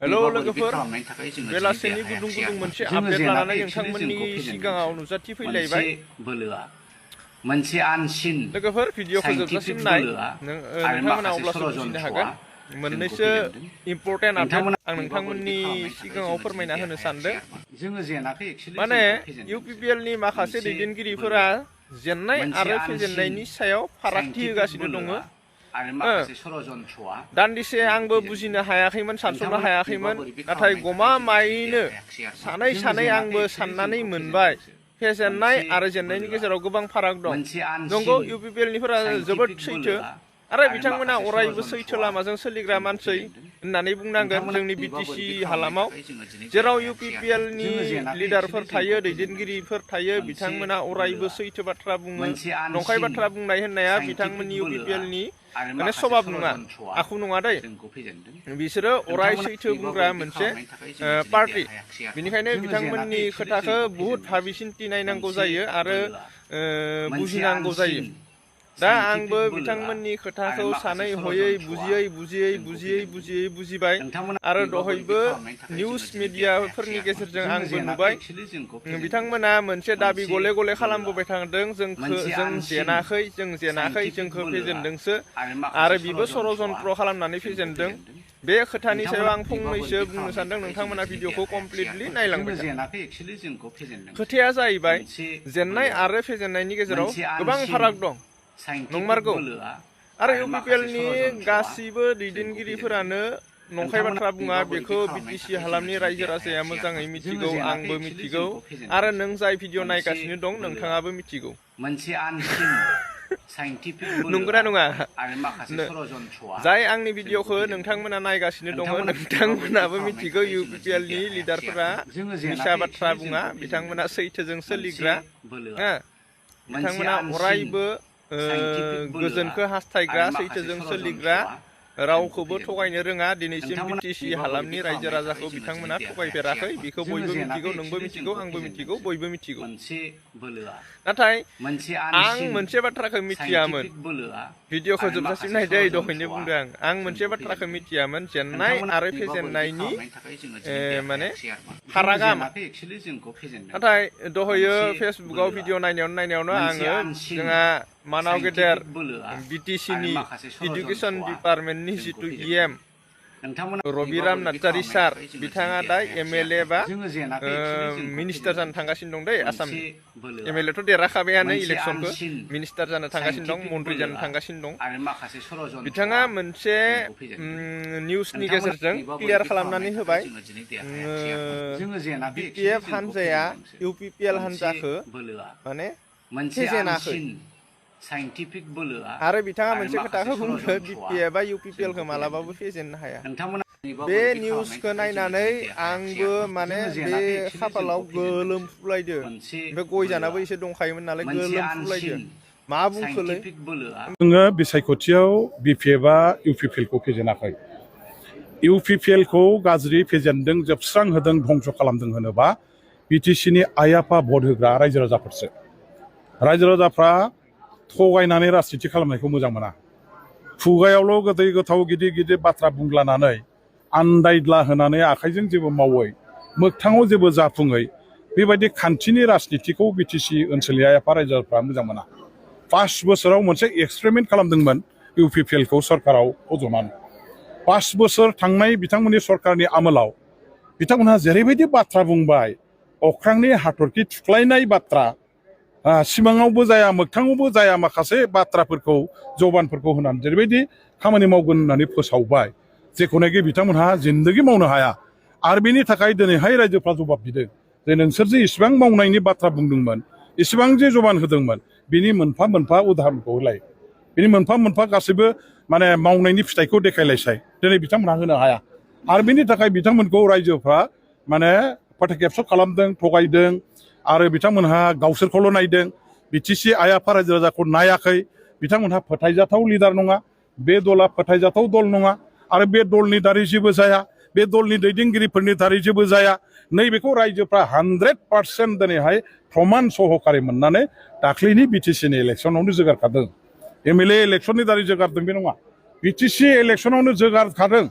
Hello लोगोफोर बेलासिनि गुदुं गुदुं मोनसे आपडेट लानानै नोंथांमोननि सिगाङाव नुजाथिफैलायबाय मोनसे आनसिन लोगोफोर भिडिअखौ जोबजासिम नाय नोंथांमोना अब्लासो बुजिनो हागोन मोननैसो इम्पर्टेन्ट आपडेट आं नोंथांमोननि सिगाङाव फोरमायना होनो सानदों माने UPPL नि माखासे दैदेनगिरिफोरा जेननाय आरो फेजेननायनि सायाव फारागथि होगासिनो दङ दान्दिसे आंबो बुजिनो हायाखैमोन सानस'नो हायाखैमोन नाथाय गमामायैनो सानै आंबो साननानै मोनबाय फेजेननाय आरो जेननायनि गेजेराव गोबां फाराग दं नंगौ UPPL निफोरा जोबोद सैथो आरो बिथांमोना अरायबो सैथो लामाजों सोलिग्रा मानसि होननानै बुंनांगोन जोंनि BTC हालामाव जेराव UPPL नि लिडारफोर थायो दैदेनगिरिफोर थायो बिथांमोना अरायबो सैथो बाथ्रा बुङो नंखाय बाथ्रा बुंनाय होननाया बिथांमोननि UPPL नि माने सभाब नङा आखु नङा दै बिसोरो अराय सैथो बुंग्रा मोनसे पार्टी बेनिखायनो बिथांमोननि खोथाखौ बुहुत भाबिसिन्थि नायनांगौ जायो आरो बुजिनांगौ जायो दा आंबो बिथांमोननि खोथाखौ सानै हयै बुजिबाय आरो दहायबो निउस मिडियाफोरनि गेजेरजों आंबो नुबाय बिथांमोना मोनसे दाबि गले गले खालामबोबाय थादों जों जेनाखै जोंखौ फेजेनदोंसो आरो बिबो षड़यन्त्र खालामनानै फेजेनदों बे खोथानि सायाव आं फंनैसो बुंनो सानदों नोंथांमोना भिडिअखौ कमप्लिटलि नायलांबाय खोथाया जाहैबाय जेननाय आरो फेजेननायनि गेजेराव गोबां फाराग दं नंमारगौ आरो UPPL नि गासिबो दैदेनगिरिफोरानो नंखाय बाथ्रा बुङा बेखौ BTC हालामनि रायजो राजाया मोजाङै मिथिगौ आंबो मिथिगौ आरो नों जाय भिडिअ नायगासिनो दं नोंथाङाबो मिथिगौ नंगौना नङा जाय आंनि भिडिअखौ नोंथांमोना नायगासिनो दङ नोंथांमोनाबो मिथिगौ UPPL नि लिडारफोरा मिसा बाथ्रा बुङा बिथांमोना सैथोजों सोलिग्रा बिथांमोना अरायबो गोजोनखौ हास्थायग्रा सैथोजों सोलिग्रा रावखौबो थगायनो रोङा दिनैसिम BTC हालामनि रायजो राजाखौ बिथांमोना थगायफेराखै बेखौ बयबो मिथिगौ नोंबो मिथिगौ आंबो मिथिगौ बयबो मिथिगौ नाथाय आं मोनसे बाथ्राखौ मिथियामोन भिडिअखौ जोबजासिम नायदो दहायनो बुंदों आं मोनसे बाथ्राखौ मिथियामोन जेननाय आरो फेजेननायनि माने फारागा नाथाय दहायो फेसबुकाव भिडिअ नायनायावनो आङो जोंहा मानाव गेदेर BTC नि इडुकेसन डिपार्टमेन्टनि जितु EM रबिराम नार्जारी सार बिथाङा दा MLA बा मिनिस्टार जानो थांगासिनो दं दै आसामनि MLA थ' देरहाखाबायानो इलेक्सनखौ मिनिस्टार जानो थांगासिनो दं मन्त्रि जानो थांगासिनो दं बिथाङा मोनसे निउसनि गेजेरजों क्लियार खालामनानै होबाय BPF हान्जाया UPPL हान्जाखौ माने फेजेनाखै आरो बिथाङा मोनसे खोथाखौ बुङो BPF बा UPPL खौ मालाबाबो फेजेननो हाया बे निउसखौ नायनानै आंबो माने बे खाफालाव गोलोमफ्रुलायदो बे गय जानाबो एसे दंखायोमोन नालाय गोलोमफ्रुलायदो मा बुंखोलै जोङो बिसायख'थियाव BPF आ UPPL खौ फेजेनाखै UPPL खौ गाज्रि फेजेनदों जोबस्रां होदों धंस खालामदों होनोबा BTC नि आइ आफा भट होग्रा रायजो राजाफोरसो रायजो राजाफ्रा थगायनानै राजनिति खालामनायखौ मोजां मोना खुगायावल' गोदै गोथाव गिदिर बाथ्रा बुंलानानै आन्दायद्ला होनानै आखाइजों जेबो मावै मोगथाङाव जेबो जाफुङै बेबायदि खान्थिनि राजनितिखौ BTC ओनसोलनि आइ आफा रायजो राजाफ्रा मोजां मोना 5 बोसोराव मोनसे एक्सपेरिमेन्ट खालामदोंमोन UPPL खौ सरकाराव फज'नानै 5 बोसोर थांनाय बिथांमोननि सरकारनि आमोलाव बिथांमोनहा जेरैबायदि बाथ्रा बुंबाय अख्रांनि हाथरखि थुख्लायनाय बाथ्रा सिमाङावबो जाया मोगथाङावबो जाया माखासे बाथ्राफोरखौ जबानफोरखौ होनानै जेरैबायदि खामानि मावगोन होननानै फोसावबाय जेखौनाखि बिथांमोनहा जिन्दगि मावनो हाया आरो बेनि थाखाय दिनैहाय रायजोफ्रा जबाब बिदों जे नोंसोर जे इसिबां मावनायनि बाथ्रा बुंदोंमोन इसिबां जे जबान होदोंमोन बिनि मोनफा मोनफा उदाहरनखौ होलाय बिनि मोनफा गासैबो माने मावनायनि फिथाइखौ देखायलायसाय दिनै बिथांमोनहा होनो हाया आरो बेनि थाखाय बिथांमोनखौ रायजोफ्रा माने फोथायखेबस' खालामदों थगायदों आरो बिथांमोनहा गावसोरखौल' नायदों BTC आइ आफा रायजो राजाखौ नायाखै बिथांमोनहा फोथायजाथाव लिडार नङा बे दला फोथायजाथाव दल नङा आरो बे दलनि दारै जेबो जाया बे दलनि दैदेनगिरिफोरनि दारै जेबो जाया नैबेखौ रायजोफ्रा 100% दिनैहाय प्रमान सहकारि मोननानै दाख्लैनि BTC नि इलेक्सनावनो जोगारखादों MLA इलेक्सननि दारै जोगारदों बे नङा BTC इलेक्सनावनो जोगारखादों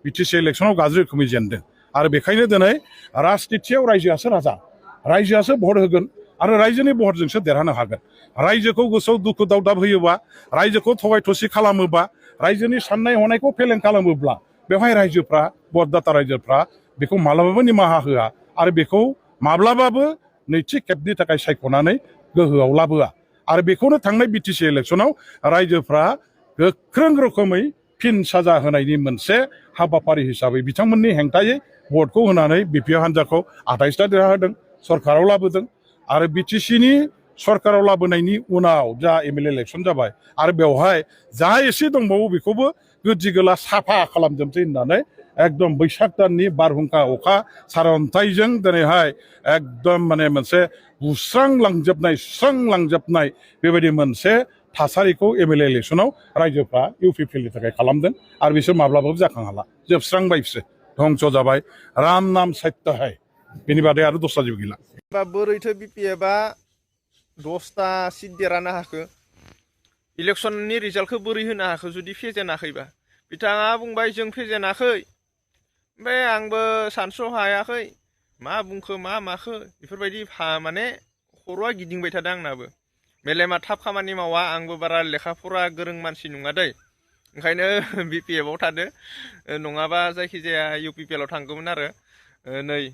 बिटिसि इलेक्सनाव गाज्रि रोखोमै जेनदों आरो बेखायनो दिनै राजनितियाव रायजोआसो राजा रायजोआसो भट होगोन आरो रायजोनि भटजोंसो देरहानो हागोन रायजोखौ गोसोआव दुखु दावदाब होयोबा रायजोखौ थगाय थसि खालामोबा रायजोनि साननाय हनायखौ फेलें खालामोब्ला बेवहाय रायजोफ्रा भटदाता रायजोफ्रा बेखौ माब्लाबाबो निमाहा होआ आरो बेखौ माब्लाबाबो नैथि खेबनि थाखाय सायख'नानै गोहोआव लाबोआ आरो बेखौनो थांनाय बिटिसि इलेक्सनाव रायजोफ्रा गोख्रों रोखोमै फिन साजा होनायनि मोनसे हाबाफारि हिसाबै बिथांमोननि हेंथायै भटखौ होनानै बिपिएफ हान्जाखौ 28टा देरहाहोदों सरकाराव लाबोदों आरो बिटिसिनि सरकाराव लाबोनायनि उनाव जा एमएलए इलेक्सन जाबाय आरो बेवहाय जा एसे दंबावो बेखौबो गोदि गोला साफा खालामजोबसै होननानै एकदम बैसाग दाननि बारहुंखा अखा सारअन्थाइजों दिनैहाय एकदम माने मोनसे सुस्रांलांजोबनाय बेबायदि मोनसे थासारिखौ एमएलए इलेक्सनाव रायजोफ्रा इउपिपिएलनि थाखाय खालामदों आरो बिसोर माब्लाबाबो जाखांहाला जोबस्रांबाय बिसोर धंस जाबाय राम नाम सत्य है बेनि बादै आरो दस्रा जेबो गैला बा बोरैथो बिपिएफआ 10टा सिट देरहानो हाखो इलेक्सननि रिजाल्टखौ बोरै होनो हाखो जुदि फेजेनाखैबा बिथाङा बुंबाय जों फेजेनाखै ओमफ्राय आंबो सानस' हायाखै मा बुंखो मा माखो बेफोरबायदि माने खर'आ गिदिंबाय थादों आंनाबो मेलेमा थाब खामानि मावा आंबो बारा लेखा फरा गोरों मानसि नङा दै ओंखायनो बिपिएफआव थादो नङाबा जायखिजाया इउपिपिएलआव थांगौमोन आरो नै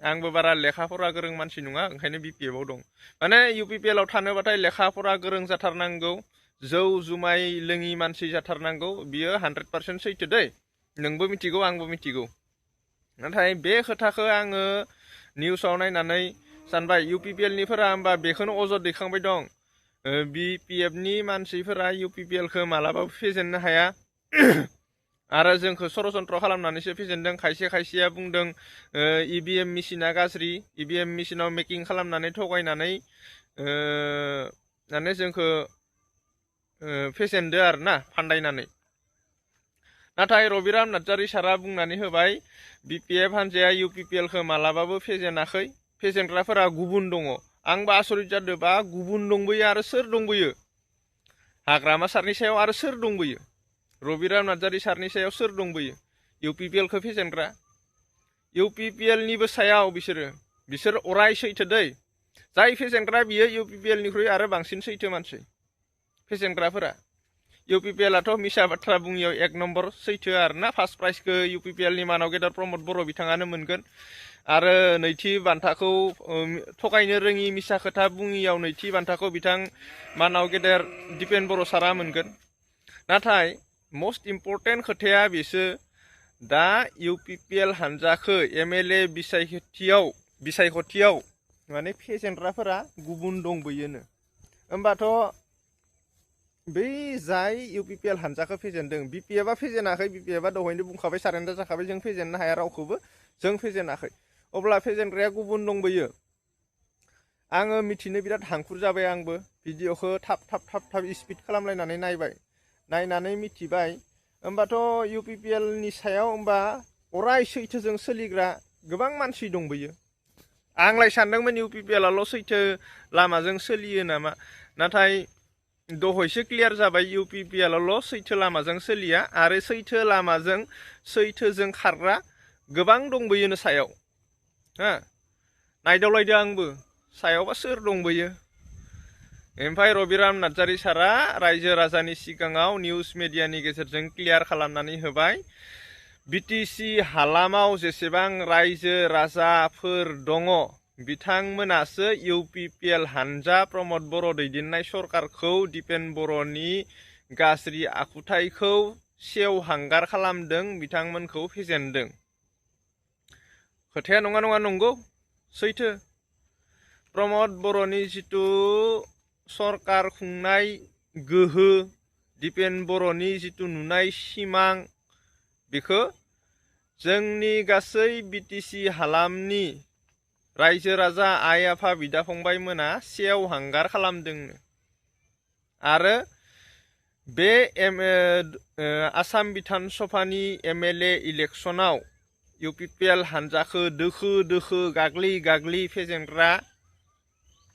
आंबो बारा लेखा फरा गोरों मानसि नङा ओंखायनो बिपिएफआव दं माने इउपिपिएलआव थानोबाथाय लेखा फरा गोरों जाथारनांगौ जौ जुमाय लोङि मानसि जाथारनांगौ बियो 100% सैथो दै नोंबो मिथिगौ आंबो मिथिगौ नाथाय बे खोथाखौ आङो निउसाव नायनानै सानबाय इउपिपिएलनिफोरा होमबा बेखौनो अजद दैखांबाय दं बिपिएफनि मानसिफोरा इउपिपिएलखौ मालाबाबो फेजेननो हाया आरो जोंखौ षड़यन्त्र खालामनानैसो फेजेनदों खायसे खायसेया बुंदों इभिएम मेसिना गाज्रि इभिएम मेसिनाव मेकिं खालामनानै थगायनानै माने जोंखौ फेजेनदो आरो ना फान्दायनानै नाथाय रबिराम नार्जारि सारा बुंनानै होबाय बिपिएफ हान्जाया इउपिपिएलखौ मालाबाबो फेजेनाखै फेजेनग्राफोरा गुबुन दङ आंबो आसरित जादों बा गुबुन दंबोयो आरो सोर दंबोयो हाग्रामा सारनि सायाव आरो सोर दंबोयो रबिराम नार्जारि सारनि सायाव सोर दंबोयो इउपिपिएलखौ फेजेनग्रा इउपिपिएलनिबो सायाव बिसोर अराय सैथो दै जाय फेजेनग्रा बियो इउपिपिएलनिख्रुइ आरो बांसिन सैथो मानसि फेजेनग्राफोरा इउपिपिएलआथ' मिसा बाथ्रा बुङियाव 1 नम्बर सैथो आरोना फार्स्ट प्राइजखौ इउपिपिएलनि मानाव गेदेर प्रमद बर' बिथाङानो मोनगोन आरो नैथि बान्थाखौ थगायनो रोङि मिसा खोथा बुङियाव नैथि बान्थाखौ बिथां मानाव गेदेर दिपेन बर' सारा मोनगोन नाथाय मस्ट इम्पर्टेन्ट खोथाया बेसो दा इउपिपिएल हान्जाखौ एमएलए बिसायख'थियाव माने फेजेनग्राफोरा गुबुन दंबोयोनो होमबाथ' बै जाय इउपिपिएल हान्जाखौ फेजेनदों बिपिएफआ फेजेनाखै बिपिएफआ दहायनो बुंखाबाय सारेन्डार जाखाबाय जों फेजेननो हाया रावखौबो जों फेजेनाखै अब्ला फेजेनग्राया गुबुन दंबोयो आङो मिथिनो बिराद हांखुर जाबाय आंबो भिडिअखौ थाब स्पिड खालामलायनानै नायनानै मिथिबाय होमबाथ' इउपिपिएलनि सायाव होमबा अराय सैथोजों सोलिग्रा गोबां मानसि दंबोयो आंलाय सानदोंमोन इउपिपिएलआल' सैथो लामाजों सोलियो नामा नाथाय दहायसो क्लियार जाबाय इउपिपिएलआल' सैथो लामाजों सोलिया आरो सैथोजों खारग्रा गोबां दंबोयोनो सायाव हा नायदावलायदो आंबो सायावबा सोर दंबोयो ओमफ्राय रबिराम नार्जारि सारा रायजो राजानि सिगाङाव निउस मिडियानि गेजेरजों क्लियार खालामनानै होबाय बिटिसि हालामाव जेसेबां रायजो राजाफोर दङ बिथांमोनासो इउपिपिएल हान्जा प्रमद बर' दैदेननाय सरकारखौ दिपेन बर'नि गाज्रि आखुथायखौ सेवहांगार खालामदों बिथांमोनखौ फेजेनदों खोथाया नङा नंगौ सैथो प्रमद बर'नि जिथु सरकार खुंनाय गोहो दिपेन बर'नि जिथु नुनाय सिमां बेखौ जोंनि गासै बिटिसि हालामनि रायजो राजा आइ आफा बिदा फंबायमोना सेवहांगार खालामदोंनो आरो बे आसाम बिधान सभानि एमएलए इलेक्सनाव इउपिपिएल हान्जाखौ दोखो गाग्लि फेजेनग्रा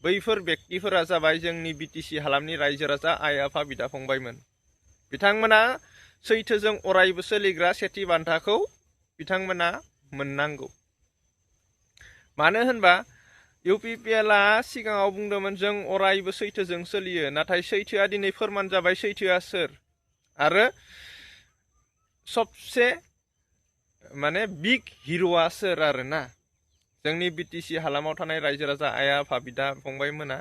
बैफोर बेक्तिफोरा जाबाय जोंनि बिटिसि हालामनि रायजो राजा आइ आफा बिदा फंबायमोन बिथांमोना सैथोजों अरायबो सोलिग्रा सेथि बान्थाखौ बिथांमोना मोननांगौ। मानो होनबा UPPLआ सिगाङाव बुंदोंमोन जों अरायबो सैथोजों सोलियो, नाथाय सैथोआ दिनै फोरमान जाबाय सैथोआ सोर आरो सबसे माने बिग हिर'आ सोर आरोना जोंनि BTC हालामाव थानाय रायजो राजा आइ आफा बिदा फंबायमोना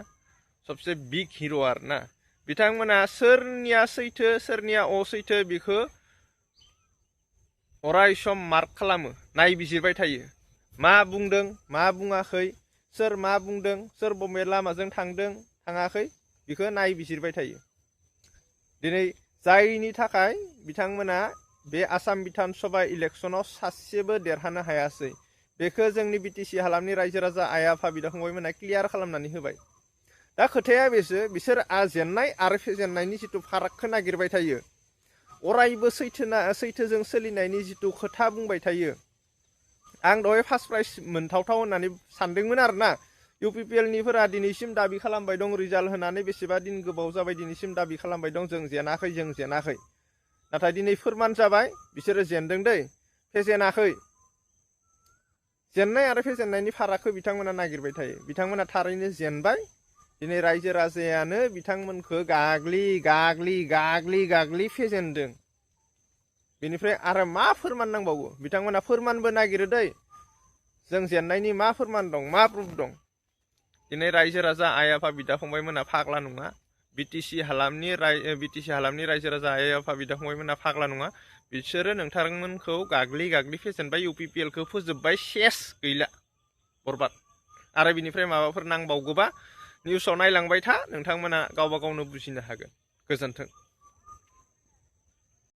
सबसे बिग हिर' आरोना बिथांमोना सोरनिया सैथो सोरनिया असैथो बेखौ अराय सम मार्क खालामो, नायबिजिरबाय थायो। मा बुंदों मा बुङाखै, सोर मा बुंदों, सोर बबे लामाजों थांदों थाङाखै बेखौ नायबिजिरबाय थायो। दिनै जायनि थाखाय बिथांमोना बे आसाम बिधान सभा इलेक्सनाव सासेबो देरहानो हायासै, बेखौ जोंनि BTC हालामनि रायजो राजा आइ आफा बिदा फंबायमोना क्लियार खालामनानै होबाय। दा खोथाया बेसो, बिसोर जेननाय आरो फेजेननायनि जिथु फारागखौ नागिरबाय थायो, अरायबो सैथोजों सोलिनायनि जिथु खोथा बुंबाय थायो। आं दहाय फार्स्ट प्राइज मोनथावथाव होननानै सानदोंमोन आरोना। UPPLनिफोरा दिनैसिम दाबि खालामबाय दं रिजाल्ट होनानै बेसेबा दिन गोबाव जाबाय दिनैसिम दाबि खालामबाय दं जों जेनाखै जों जेनाखै। नाथाय दिनै फोरमान जाबाय बिसोरो जेनदों दै, फेजेनाखै। जेननाय आरो फेजेननायनि फारागखौ बिथांमोना नागिरबाय थायो। बिथांमोना थारैनो जेनबाय, दिनै रायजो राजायानो बिथांमोनखौ गाग्लि गाग्लि गाग्लि गाग्लि फेजेनदों। बेनिफ्राय आरो मा फोरमान नांबावगौ, बिथांमोना फोरमानबो नागिरो दै, जों जेननायनि मा फोरमान दं मा प्रुफ दं। दिनै रायजो राजा आइ आफा बिदा फंबायमोना फाग्ला नङा, BTC हालामनि रायजो राजा आइ आफा बिदा फंबायमोना फाग्ला नङा। बिसोरो नोंथांमोनखौ गाग्लि गाग्लि फेजेनबाय, UPPLखौ फोजोबबाय, सेस गैला बरबाद। आरो बिनिफ्राय माबाफोर नांबावगौबा निउसाव नायलांबाय था, नोंथांमोना गावबा गावनो बुजिनो हागोन। गोजोन्थों।